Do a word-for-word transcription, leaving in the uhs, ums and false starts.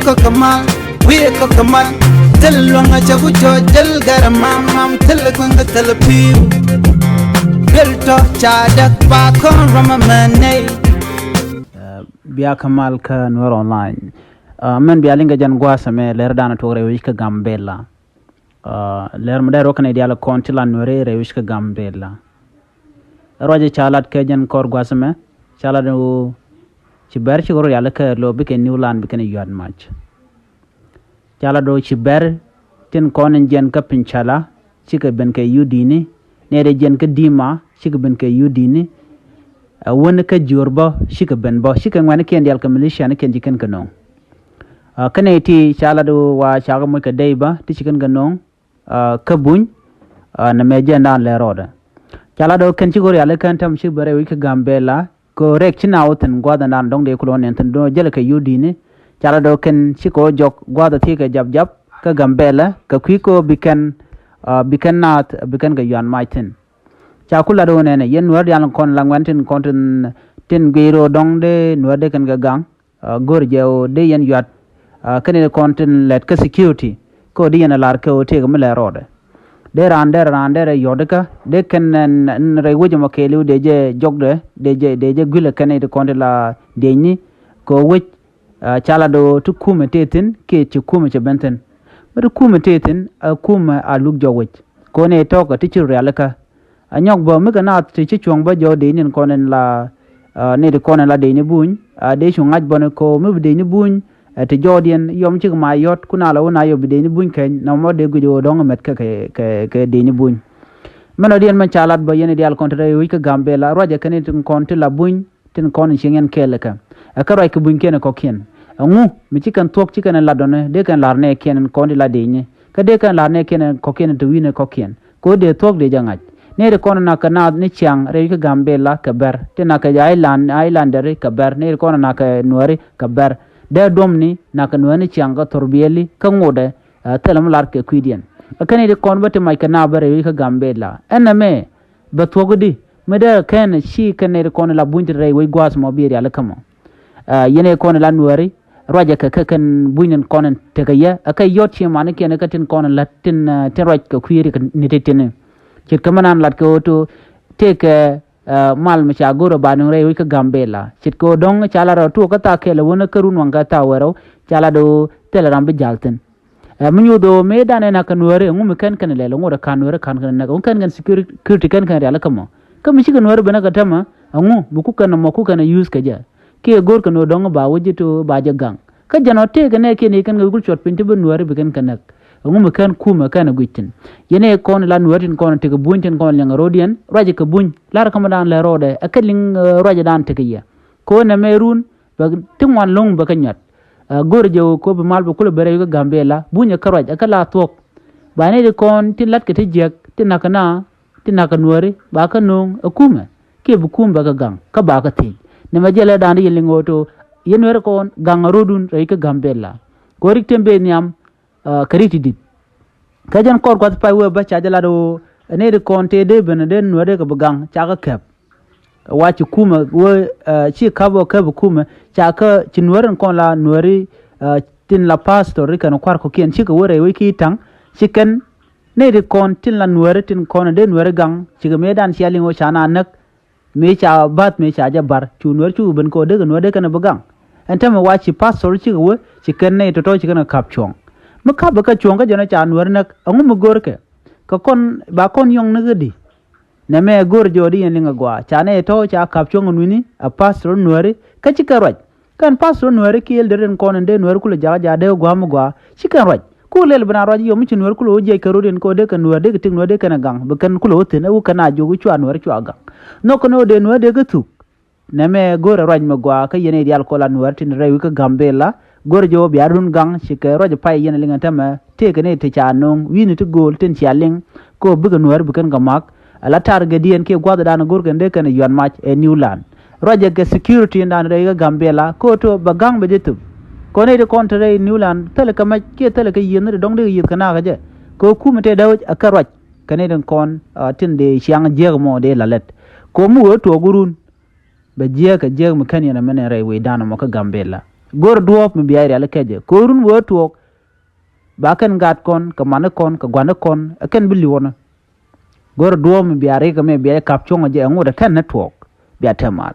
Kɔk kɛ mal, wi̱i̱ kɔk kɛ mal. Thil luäŋ a cɛ ku cɔ jäl gɛr mam mam, thil kueŋ kɛ thil pi̱i̱u. Duel tɔ ca däk ba kɔn rɔm a mɛ nɛy. Bia kɛ mal kä Nuer Online. Mɛn bia liŋ kɛ jɛn gua̱a̱th ɛmɛ, lɛr dan tuɔk rɛy wi̱c kä Gambela. Lɛr mi dee ruɔk kɛn i̱ diaal kɔn ti la Nuɛri rɛy wi̱c kä Gambela. Ruacɛ ca lat kɛ jɛn kɔr gua̱a̱th ɛmɛ, ca lat ɣöö ci bɛr cikɛ rɔ rialikä lo̱ bikɛ New Land bikɛn yuat mac. Ca lat ɣöö ci bɛr tin kɔn in jiɛn kä Pincala cikɛ ben kɛ yudini, nɛy dee jiɛn kä Dima cikɛ ben kɛ yudini. Ɛ wän kä Jiöör bä cikɛ ben bä, cikɛ ŋuɛ̈nikiɛn diaal kɛ militianikiɛn ci kɛn kɛ nööŋ. Kä nɛy ti ca lat ɣöö wa cakɛ moc kɛ dey bä ti ci kɛn kɛ nööŋ kä Buny. Nɛmɛ jɛn dan lɛ rɔɔdɛ. Ca lat ɣöö kɛn cikɛ rialikä ɛn täämɛ ci bɛ rɛy wi̱c kä Gambela kɛ ɣöö rɛk ci na wä thi̱n gua̱a̱th ɛn dan dɔ̱ŋ dee kulɛ wä nɛn thi̱n do̱n jälɛ kɛ yudini. Ca lat ɣöö kɛn cikɛ wä jɔk gua̱a̱th ɛ thiekɛ jap jap kä Gambela kɛ kui̱ kɛ ɣöö bi kɛn, bi kɛn naath bi kɛn kɛ yuan mac thi̱n. Ca ku lat ɣöö nɛnɛ yɛn Nuɛr diaal kɔn la ŋuɛ̈n tin kɔn tin, tin guiy ro̱o̱ dɔ̱ŋ dee Nuɛr dee kɛn kɛ gaŋ. Go̱r jɛ ɣöö dee yɛn yuat kɛn in kɔn tin lɛt kä security kä ɣöö dee yɛn a lar kɛ ɣöö tëëk mi lɛ rɔɔdɛ. Dee raan derɛ raan derɛ yɔ̱t kä dee kɛn rɛy wec ɛmɔ kɛɛliw dee jɛ jɔkdɛ dee jɛ, dee jɛ guilɛ kɛn in kɔn tin la diecni kɛ ɣöö wec ca lat ɣöö ti kumɛ tëë thi̱n kiɛ ci kumɛ cɛ ben thi̱n. Mi ti kumɛ tëë thi̱n a kumɛ a luk jɔk wec kɛ ɣöö nɛy tɔ̱kä ti ci rialikä. A nyɔk bä mi kɛ naath ti ci cuɔ̱ŋ bä jɔɔk dee ni̱n kɔn in la, nɛy ti kɔn in la dee ni Buny a dee cu ŋa̱c bä ni ko̱o̱m mi bi dee ni Buny. Ti jɔɔkdiɛn yɔm cik ma yɔ̱t ku na la wä na yɔ bi dee ni Buny kɛny na mɔ dee guic ɣöö dɔ̱ŋ mɛt kɛ, kɛ, kɛ, kɛ dee ni Buny. Mɛn ɔ diɛn mɛn ca lat bä yɛn i̱ diaal kɔn ti rɛy wi̱c kä Gambela ruacɛ kɛn in tin kɔn ti la Buny tin kɔn in cieŋ yɛn kɛɛl kä. Ɛ kä ruac kɛ Buny kɛn ɛ kɔ̱kiɛn. Ɛŋu mi ci kɛn thuɔ̱k ci kɛn lat dɔ̱ni dee kɛn la̱r nɛɛkiɛn in kɔn ti la dee ni kä dee kɛn la̱r nɛɛkiɛn in kɔ̱kiɛn in ti wi̱n in kɔ̱kiɛn. Kɛ ɣöö dee thuɔ̱k dee jɛ ŋa̱c. Nɛy ti kɔn in nakɛ naath ni ciaŋ rɛy wi̱c kä Gambela kɛ Bɛr ti nakɛ jɛ island, islanderi kɛ Bɛr nɛy ti kɔn in nakɛ Nuɛri kɛ Bɛr. Dee duɔ̱mni nakɛ Nuɛri ni ciaŋ kä thorbiɛli kä ŋotdɛ. Thilɛ mi lar kɛ kui̱diɛn. Ɛ kɛn nɛy ti kɔn bä ti mac kɛ naath bä rɛy wi̱c kä Gambela ɛn ɛmɛ. Bɛ thuɔ̱k i̱di mi dee kɛn ci kɛn nɛy ti kɔn in la Buny ti rɛy wec gua̱a̱th mɔ bi rialikä mɔ. Yɛn ɛ kɔn in la Nuɛri ruacɛ kɛ kɛ kɛn Buny in kɔn in tekɛ yɛ ɛ kɛ yɔ̱t ci manikiɛn kä tin kɔn in la̱t tin, tin ruac kɛ kui̱ri kɛ ni ti tini. Ce̱tkɛ mi nan lat kɛ ɣöö to tëëkɛ mal mi ca go̱r ɛ ba nuŋ rɛy wec kä Gambela ce̱tkɛ ɣöö dɔ̱ŋ ca lat rɔ tuɔɔk kä thaa kɛl ɛ wän kä run waŋ kä thaa wɛrɛw ca lat ɣöö thilɛ ram bi ja̱l thi̱n. Ɛ mi nyuuth ɣöö mëë danɛ nak kɛ Nuääri ɛŋu mi kɛn kɛn lɛl ɛŋu rɛ ka̱n Nuääri ka̱n kɛn näk ɛŋu kɛn kɛn security kɛn kɛn rialikä mɔ. Kä mi cikɛ Nuääri ben näk ɛ tämɛ ɛŋu mi ku kɛn ɛmɔ ku kɛn ɛ use kɛ jɛ. Kiɛ go̱o̱r kɛn ɣöö dɔ̱ŋ ba wä ji̱ to ba jɛ gaŋ. Kä jɛn ɔ tëëkɛ nɛɛkiɛn i̱ kɛn kɛ kul cuɔt piny ti bi Nuääri bi kɛn kɛ näk. Ɛŋu mi kɛn kumɛ kɛn ɛ guic thi̱n. Yɛn ɛ kɔn la Nuääri tin kɔn tekɛ Buny tin kɔn liɛŋ ro̱diɛn ruacɛ kɛ Buny. Lar kä mi daan lɛ rɔɔdɛ ɛ kɛ liŋ ruacɛ daan tekɛ yɛ. Kɛ ɣöö nɛmɛ run bɛ ti ŋuan lo̱ŋ bɛ kɛ nyuat. Go̱rɛ jɛ ɣöö kɛ ɣöö bi mal bɛ kulɛ ben rɛy kä Gambela Buny ɛ kä ruac ɛ kä la thuɔ̱k. Ba nɛy ti kɔn tin la̱tkɛ ti jiäk ti na̱k kɛ na ti na̱k kɛ Nuääri ba kä nööŋ ɛ kumɛ. Kiɛ bi kum bɛ kɛ gaŋ kä ba kɛ thiec. Nɛmɛ jɛ lɛ da̱a̱n ti yɛ liŋ ɣöö to yɛ Nuääri kɔn gaŋ ɛ ro̱dun rɛy kä Gambela. Kɛ ɣöö rik tëë ben nhiam kɛ rik ti di̱t. Kä jɛn kɔr gua̱th pay wee bä ca jɛ lat ɣöö ɛ nɛy ti kɔn tëë dee ben dee Nuääri kɛ bi gaŋ ca kɛ kɛp. Wa ci kumɛ wee ci ka̱p ɔ kɛp kumɛ ca kä ci Nuääri in kɔn la Nuääri tin la pastor ri kɛn kua̱r kɔ̱kiɛn cikɛ wä rɛy wec ki ta̱ŋ. Ci kɛn nɛy ti kɔn tin la Nuääri tin kɔn dee Nuääri gaŋ cikɛ mëëdan cia liŋ ɣöö ca na näk. Mëë ca bath mëë ca jɛ bar cu Nuäär cu ben kɛ ɣöö dee kɛ Nuäär dee kɛn bi gaŋ. Ɛn täämɛ wa ci pastor cikɛ wee ci kɛn nɛy tɔ̱tɔ̱ ci kɛn kɛ ka̱p cuɔ̱ŋ. Mi ka̱pɛ kɛ cuɔ̱ŋ kä jɛn ca Nuäär näk ɛŋu mi görkɛ. Kɛ kɔn ba kɔn yɔ̱ŋ ni ɣä di. Nɛmɛ go̱r jɔɔdi yɛn liŋ agɔaa ca nɛy tɔ̱ ca ka̱p cuɔ̱ŋ in wi̱ni a pastor Nuääri kä ci kɛn ruac. Kɛn pastor Nuääri kiɛ elder in kɔn in dee Nuäär kulɛ jakä jakä dee gua̱a̱m mi gɔaa ci kɛn ruac. Ku lɛl bi na ruac yom mi ci Nuäär kulɛ wä jiɛc kɛ ro̱diɛn kɛ ɣöö dee kɛ Nuäär dee kɛ tik Nuäär dee kɛn ɛ gaŋ bi kɛn kulɛ wä thi̱n ɛ wä kɛn a jiök i̱ cua Nuäär cua gaŋ. Nhɔk kɛn ɣöö dee Nuäär dee kɛ thuk. Nɛmɛ go̱rɛ ruac mi gɔaa kä yɛn i̱ diaal kɔn la Nuäär tin rɛy wi̱c kä Gambela. Go̱rɛ jɛ wä bia run gaŋ ci kɛ ruac pay yɛn liŋ ɛn täämɛ tëëkɛ ni ti ca no̱o̱ŋ wi̱i̱ni ti gööl tin cia liŋ. Kɛ ɣöö bikɛ Nuäär bi kɛn kɛ mak. Ala targetdiɛn kiɛ gua̱thdan go̱rkɛn dee kɛn yuan mac ɛ New Land. Ruacɛ kɛ security in dan rɛy kä Gambela kɛ ɣöö to bɛ ga̱ŋ bɛ jɛ thöp. Kɔn nɛy ti kɔn te rɛy New Land thilɛ kɛ mɛc kiɛ thilɛ kɛ yiëth ni ti dɔ̱ŋ dee kɛ yiëth kɛ nakä jɛ. Kɛ ɣöö kumɛ tëë dee wec a kɛ ruac kɛ nɛy ti kɔn tin dee ciaŋ jiäk mɔ dee la lɛt. Kɛ ɣöö mi wee tuɔɔk run bɛ jiäk kɛ jiäk mi kän yɛn ɛmɛn in rɛy wecdan ɛmɔ kä Gambela. Go̱rɛ duɔ̱ɔ̱p mi bia rial kɛ jɛ ko̱run wee tuɔɔk. Ba kɛn gat kɔn kɛ mani kɔn kɛ guani kɔn ɛ kɛn bi liwɔnä. Go̱rɛ duɔ̱ɔ̱p mi bia rik ɛmɛ bia jɛ kap cuɔ̱ŋ ɛ jɛ ɛŋut ɛ kɛn ni tuɔɔk. Bia tɛmal.